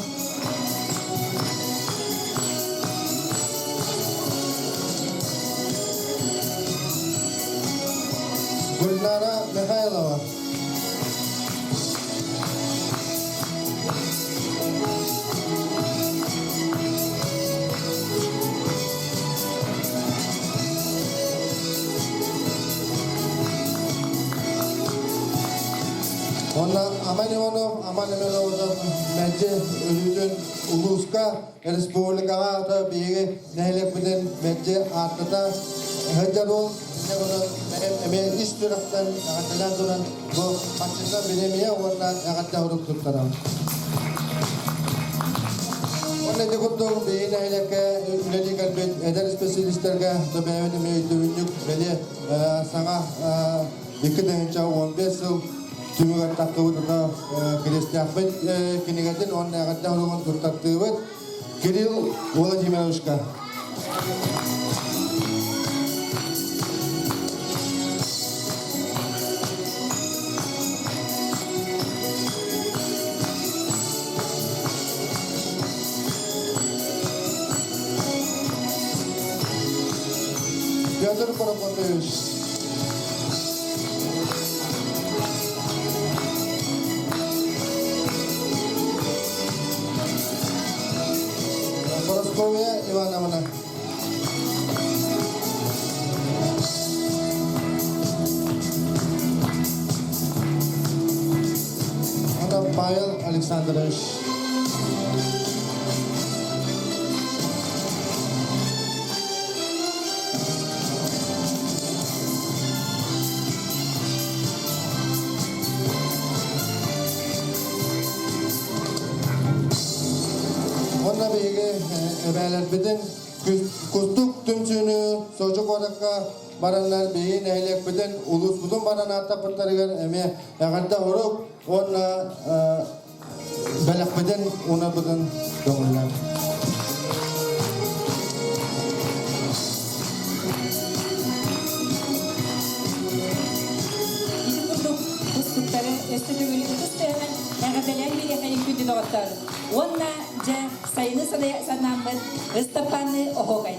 Speaker 10: Гульнара Михайлова. Аман Иванов, Аман Иванов мэлдьи өрүүтүн улууска, республикаҕа ата биһиги нэһилиэкпитин мэлдьи ааттата сылдьар уол. Бэйэм эмиэ ис сүрэхтэн эҕэрдэлээн туран бу харчыта бириэмийэ уонна эҕэрдэ сурук туттарам. Уонна ити курдук биһиги нэһилиэккэ үлэлии кэлбит эдэр специалистарга бэйэбит эмиэ өйдөбүнньүк бэлиэ саҥа 2015 сыл түмүгэр тахсыбыт ата Киристээхпит кинигэтин уонна эҕэрдэ суругун туттартыыбыт Кирилл Владимировичка. Петр Прокопьевич. Прасковья Ивановна. Это Павел Александрович. Онно биһиги эбээлэрбитин кустук түмсүүнү Сочи куоракка бараннар биһиги нэһилиэкпитин улууспутун баран ааттаппыттарыгар эмиэ эҕэрдэ урук уонна бэлэхпитин уунарбытын көҥүллээн.
Speaker 2: Ити курдук кустуктары өссө төгүл ытыс тыаһынан эҕэрдэлээн биэриэхэйин күндү доҕоттор. Уонна дьэ сайыны санааммыт Ыстапааны оһуокай.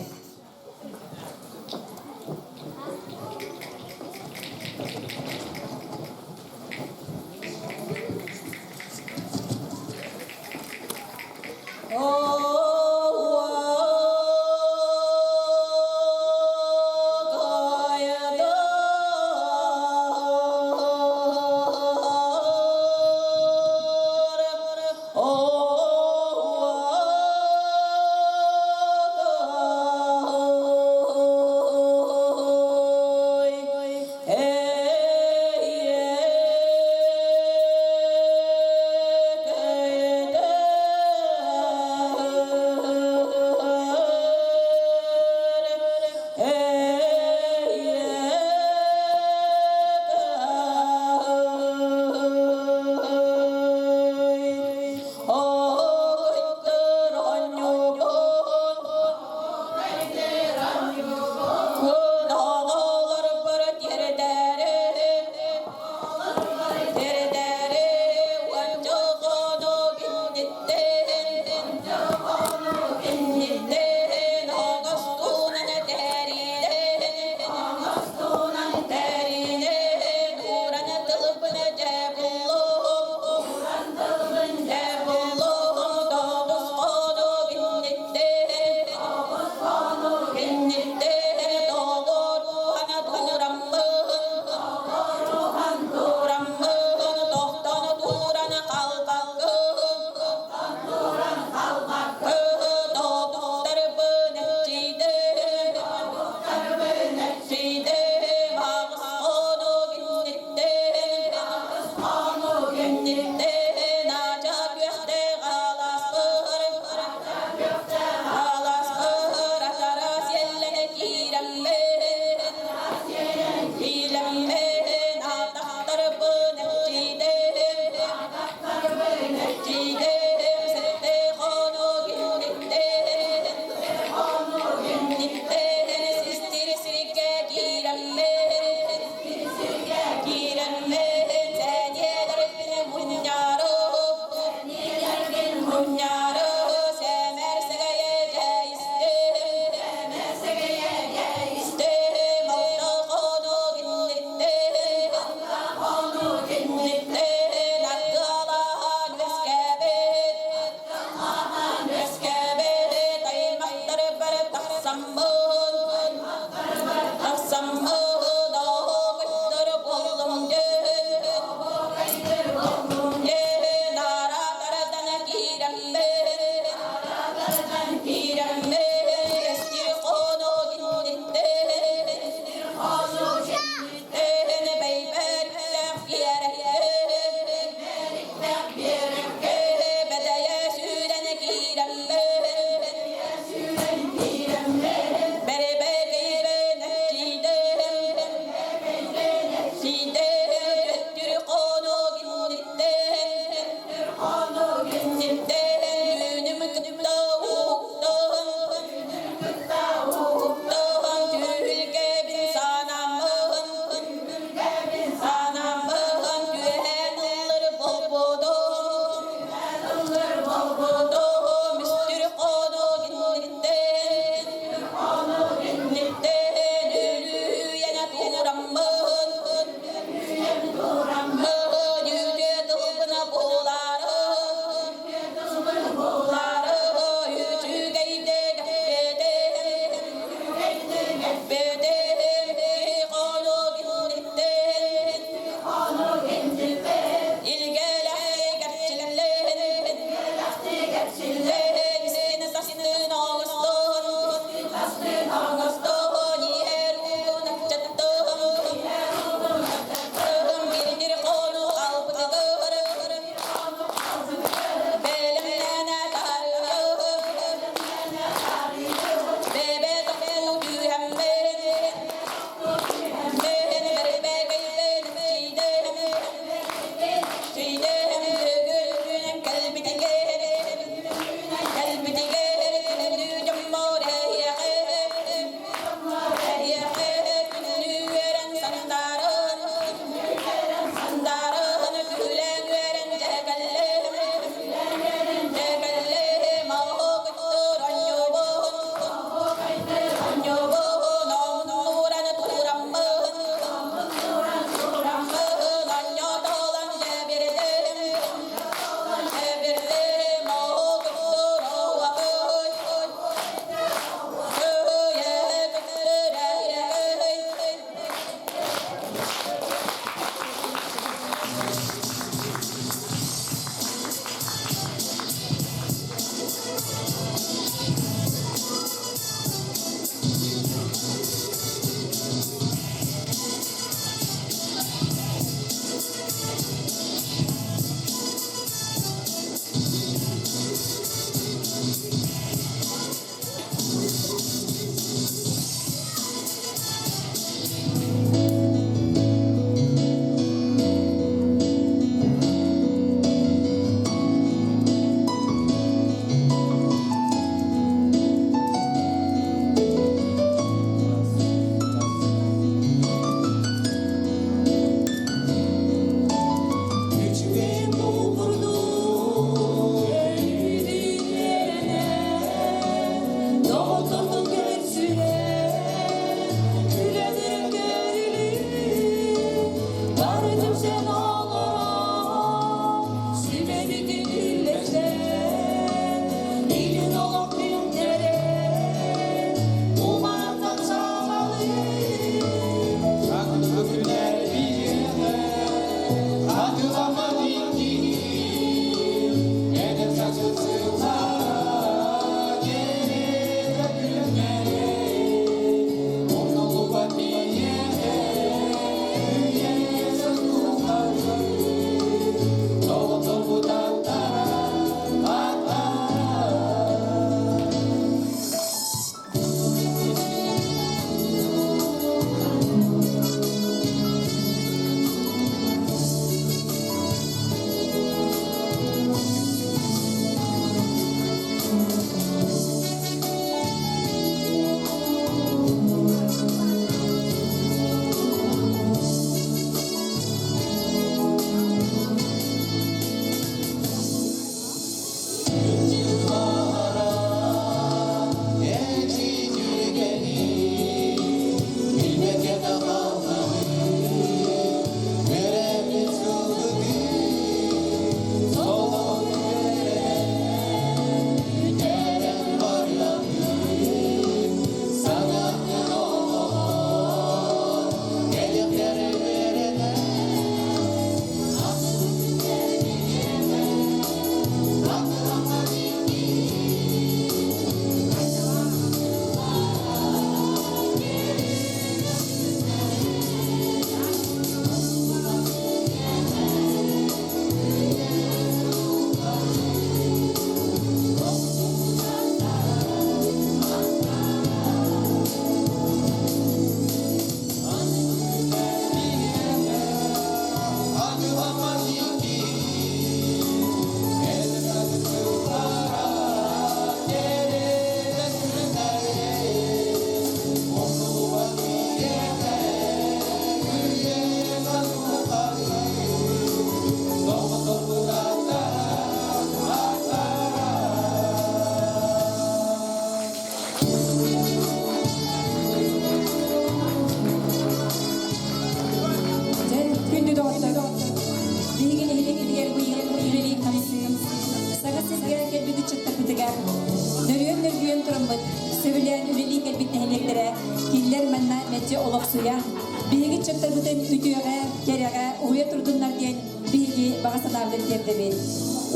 Speaker 2: тураммыт, сөбүлээн үлэлии кэлбит нэһилиэктэрэ кинилэр манна мэлдьи олохсуйан, биһиги ыччаттарбытын үтүөҕэ, кэрэҕэ уһуйа турдуннар диэн биһиги баҕа санаабытын тиэрдэбит.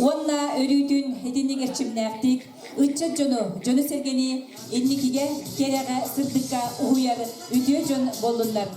Speaker 2: Уонна өрүүтүн итинник эрчимнээхтик ыччат дьону, дьону-сэргэни инникигэ, кэрэҕэ, сырдыкка уһуйар үтүө дьон буоллуннар.